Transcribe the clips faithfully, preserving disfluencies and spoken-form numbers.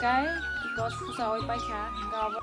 Kai, ikos pusa oi paikha, hingke abo.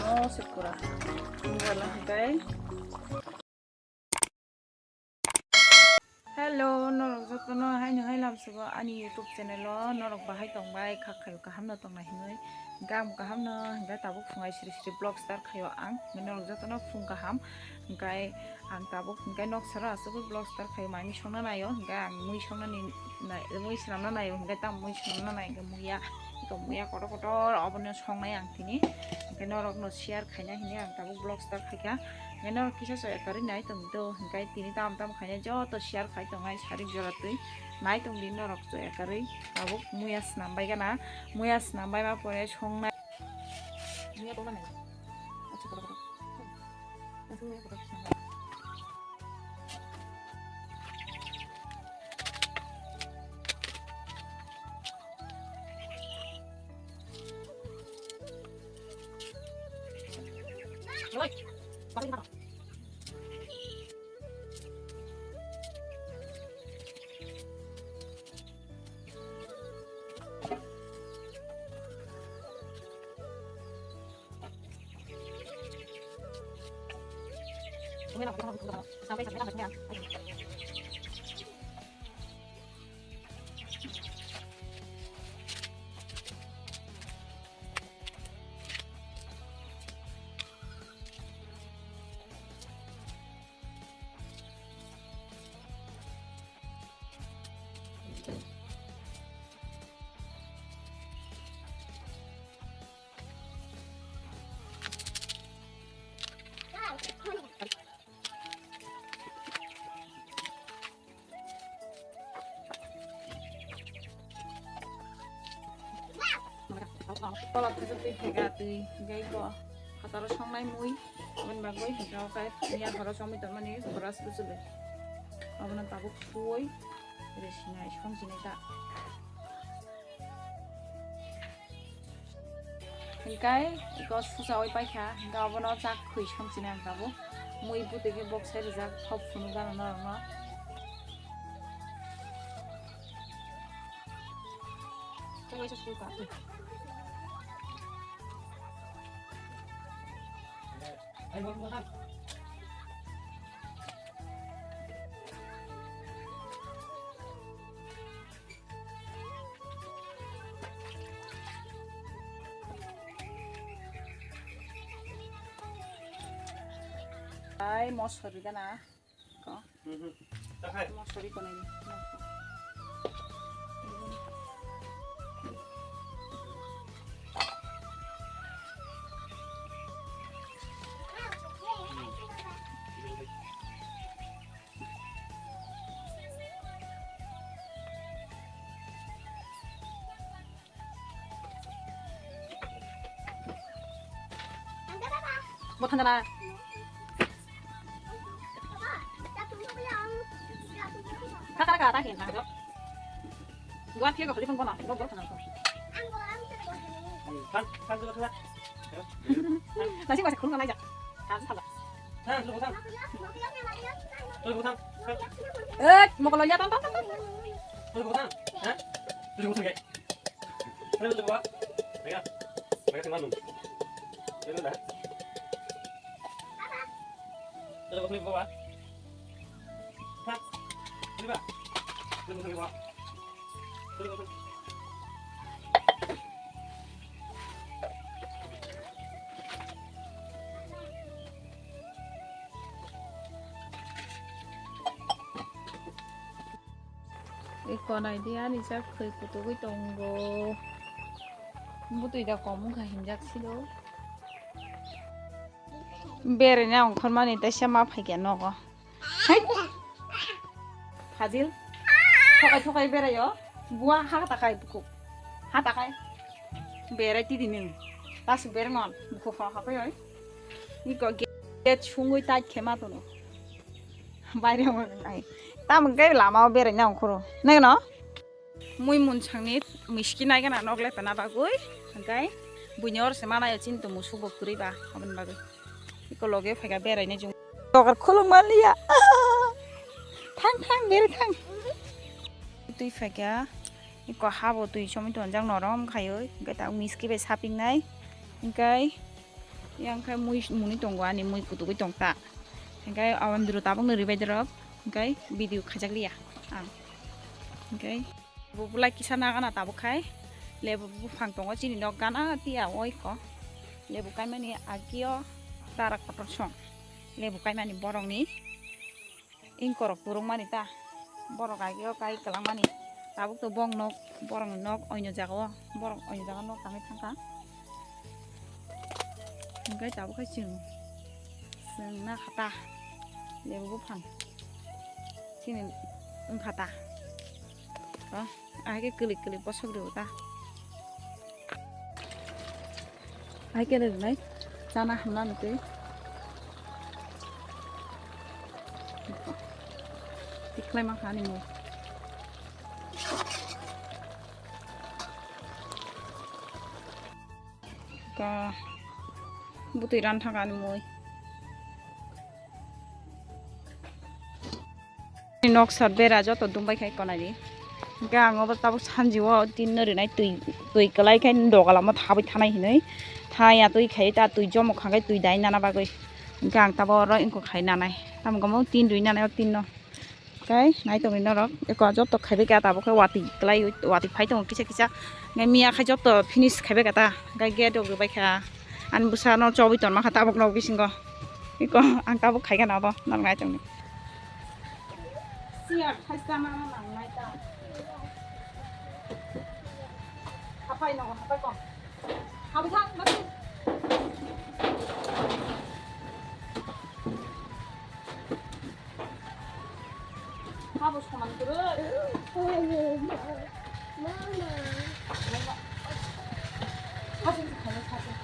Oh, sikura. Wala, hingke. Hello, norok jotono haino hai lamsogo ani YouTube channel o, norok bahai tongbai, kha khayo kaham no tongna hinwi, hingke ang kaham no, hingke tabuk phungai siri siri vlog start khayo ang, norok jotono phung kaham, hingke ang tabuk hingke nok sara asugwi vlog start khayo, mami songna nayo, hingke ang mui songna ni, mui swnamna nayo, hingke tamo mui swnamna nai, hingke muya, hingke muya kotor kotor obono songnai ang tini, hingke norok no share khaina hinwi ang tabuk vlog start khaikha. Hingke norok kisa soya karwi nai tong do, hingke tini tam tam khaina joto share khai tongnai sarik jora twi. Nai tong di norok soya karwi tabuk muya swnam bai gana, muya swnam bai ma pore songnai. Muya tongma nai. Acha, kotor, kotor. Acha, muya kotor swnam bai. Tola tuju twi phega twi, hingke iko phataro songnai mui, aboni bagwi hingke o khe miya horo songwi tongmani horas kuchulwi. Abono tabuk suwi rwsinai, songchinai ta. Hingkai iko susa oi paikha, hingke obono chak khwi songchini ang tabuk. Mui bwtwi khe bok sai rijak, thok phunuk gana norokno. Ai, mosori gana. Ko. Mhm. Takai. Mosori ko nai. Bo thanda na. Kha kha kha ta hin thang jo. Gua thia ko khali phone bona. Bo bo thanda ko. Thang thang jo thang. Nasi masih khulung nai ja. Thang thang. Thang jo thang. Thang jo thang. Eh, mokolo ya tan tan tan. Thang jo thang. Ha? Thang jo thang. Hello, Jawa. Mega. Mega, tengah lu. Hello, dah. Hello, kau bawah. Hah? Ini, Pak. Hello, kau bawah. Hello, kau. Iko nai di ani jak khwi kutugwi tongo. Butui da kom wngkha hinjak silo. Beraina ongkhormani teisa ma phaikha nogo. Hai. Fazil. Thokai thokai beraio. Bua ha takai bukhuk. Ha takai. Berai tidi nung. Tasu bermon. Bukhuk ha ha pai oi. Iko gate sungwi tai khema tono. Baire wng ai. Tamo khe lama o beraina ongkhoro. Nai no? Mui munsangni miski nai gana nok lepana bagwi. Hingkai buini or se manai o chinto musuk bo kwrwi ba aboni bagwi. Ko loge phaikha beraina jung. Dogar khulung manliya. Thang thang beri thang. Twi phaikha. Iko habo twi somoi tonjak norom khaioi. Hingke ta miski bai sapingnai. Hingke yang khai mui muni tongo ani mui kutugui tongta. Hingke awan duro tabuk no ribai dorok. Hingke video khajak liya. Ang. Hingke. Bo bulai kisa nagana tabuk khai. Lebu buphang tongo chini nok gana tiya oiko. Lebu kaimani agio tara kotor song. Lebu kaimani borokni ingkorok turungmani ta. Borok agio kai kwlangmani. Tabuk to bong nok, borokni nok oino jagao. Borok oino jaga nok tangwi thangkha. Hingke tabuk khai chwng, chwng na khata. Lebu buphang. Chini wngkha ta. Oh, ahai khe kwlwi kwlwi bosok rw ta. Ahai khe rwnai chana hamna nw twi. Tikhlai mankha ani mui. Ka bwtwi ran thangkha ani mui. Nok sat bera joto dumbai khai konani. Hingke ang obo tabuk sanjio tin no rinai twi, twi kwlai khai dogalamo thabwi thanai hinui. Thaya twi khai ta twi jomo kha khai twi dai nana bagwi. Hingke ang tabuk oro ingkuk khai nanai. Tamo gamo tin rwi nanai o tin no. Kai nai tongwi norok. Eko joto khaibai kha tabuk khe watwi kwlai watwi phai tongo kisa kisa. Ngai miya khai joto finish khaibai kha ta. Ngai gate rok rwbai kha. Ani bwsa no chobwi tonma kha tabuk nok bisingo. Eko ang tabuk khai kha na obo norok nai tongni. Siya khai chana no nang nai ta. Hapai no hapai ko. Hapai thang, hapai. Habo soman kwrwi. Mama. Hajin khaino sasin.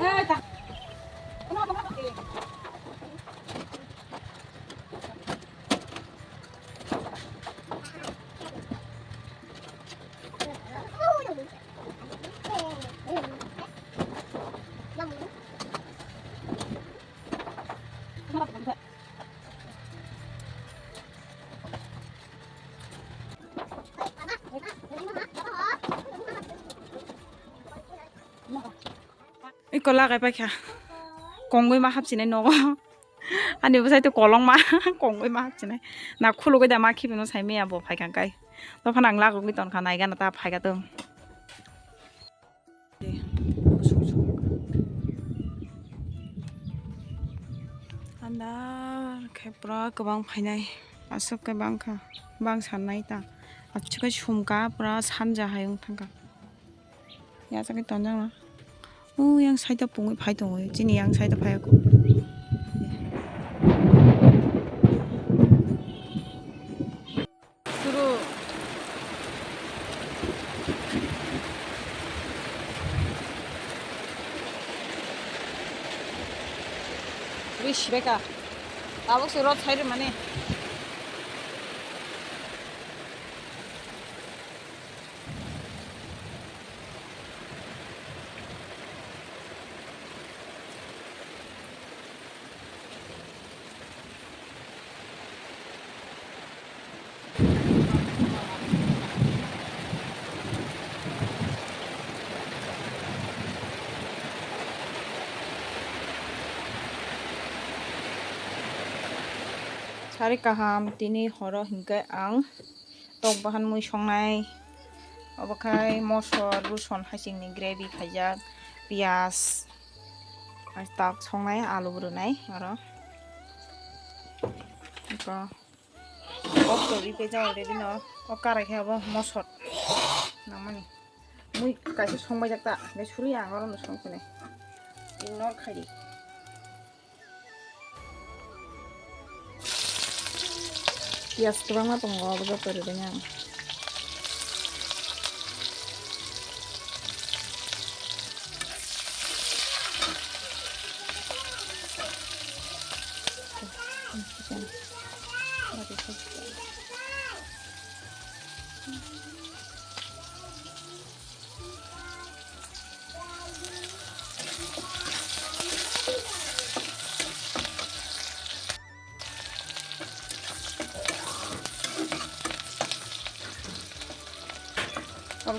Eh, ta. Iko lagai paikha. Kongwi ma hapsinai nogo. Ani bwsai to kolong ma kongwi ma hapsinai. Na khulugwi da ma khibino sai mia bo phaikha kai. Dophano ang lagogwi tonkha naigana ta phaikha to. Andar khe pura kwbang phainai. Aswk khe bangkha. Bang sannai ta. Aswk khe sumka pura sanja hai wng thangkha. Yachagwi tonjakna. O yang side o pungwi phai tongo, chini yang side o phai ako. Suru. Ui, sibeka. Tabuk se rot side mane. Sari kaham tini horo hinkhe ang tok bahan mui songnai, obo khai mosor, ruson, hasingni gravy khaijak, piyaj, tak songnai, alu bo rwnai oro. Eko kok to ripe jang already no, o karai khe abo mosor nangmani. Mui kaisa songbaijak ta, gai suri ang oro no song khe nai. Ignore khai di. Piyaj kwbangma tongo, abo joto rwgwini ang. Omo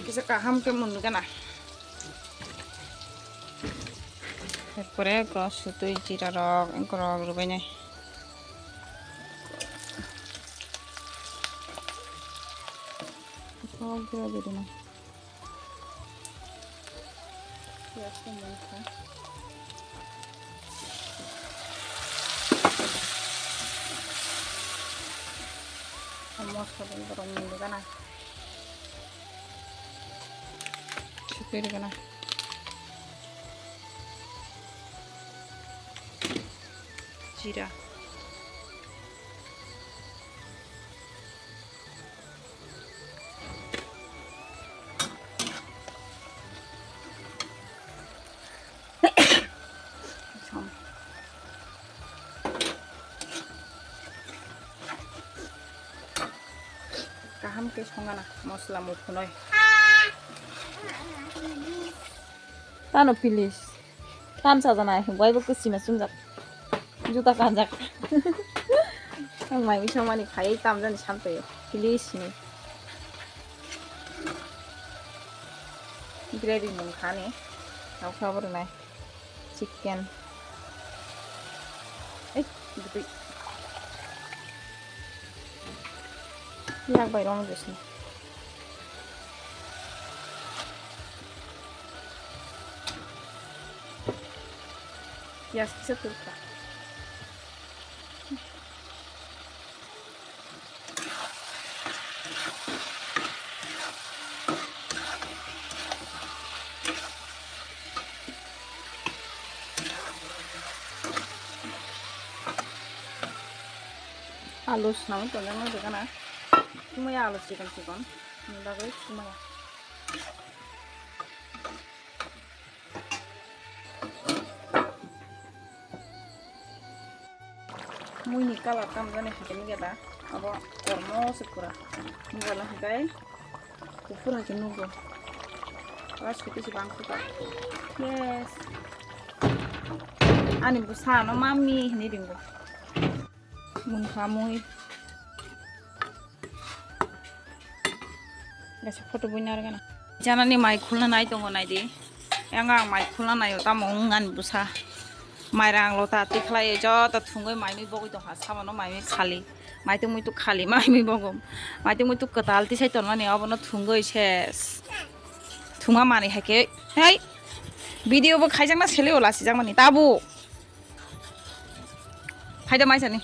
kisa kaham khe mwnwi gana. Erpore eko sutwi jira rok, engkorok rwbainai. Kok jira jira nai. Piyaj tong mangkha. Moso tong borok ni gana. Sukri gana. Jira. Kaham khe songana mosla muphunoi. Tano pilis. Tam sajana, waibo kwchima chumjak. Juta kanjak. Ang mai misa mani khai tamjani samtoi. Pilis ni. Gravy mung khani. Tau kha bwrwnai. Chicken. Eh, gutui. Yak bai rong jesni. Piyaj kisa turka. Alu swnamwi tonjaknai dogana. Sumaya alu chikon chikon. Ni bagwi sumaya. Muini colour tamjani hwnkhe nukya da, abo kormo se pura. Nukjala hwnkhe kuphur hai khe nugo. Oro sotwi se bang khuka. Yes. Ani bwsa ano mami hinwi ringo. Munkha mui. Kaisa photo buina argana. Janani mai khulna nai tongo naidi. Yang ang mai khulna naio tamo wngani bwsa. Mairang lota tikhlai joto thungwi maimui bogwi tongkha sabono maimui khali. Maitung muitu khali maimui bogom. Maitung muitu kwtal tisai tonmani obono thungwi ses. Thungma manwi haikhe. Hei. Video bo khaijakna seleo lasijakmani. Tabu. Phaida maisani.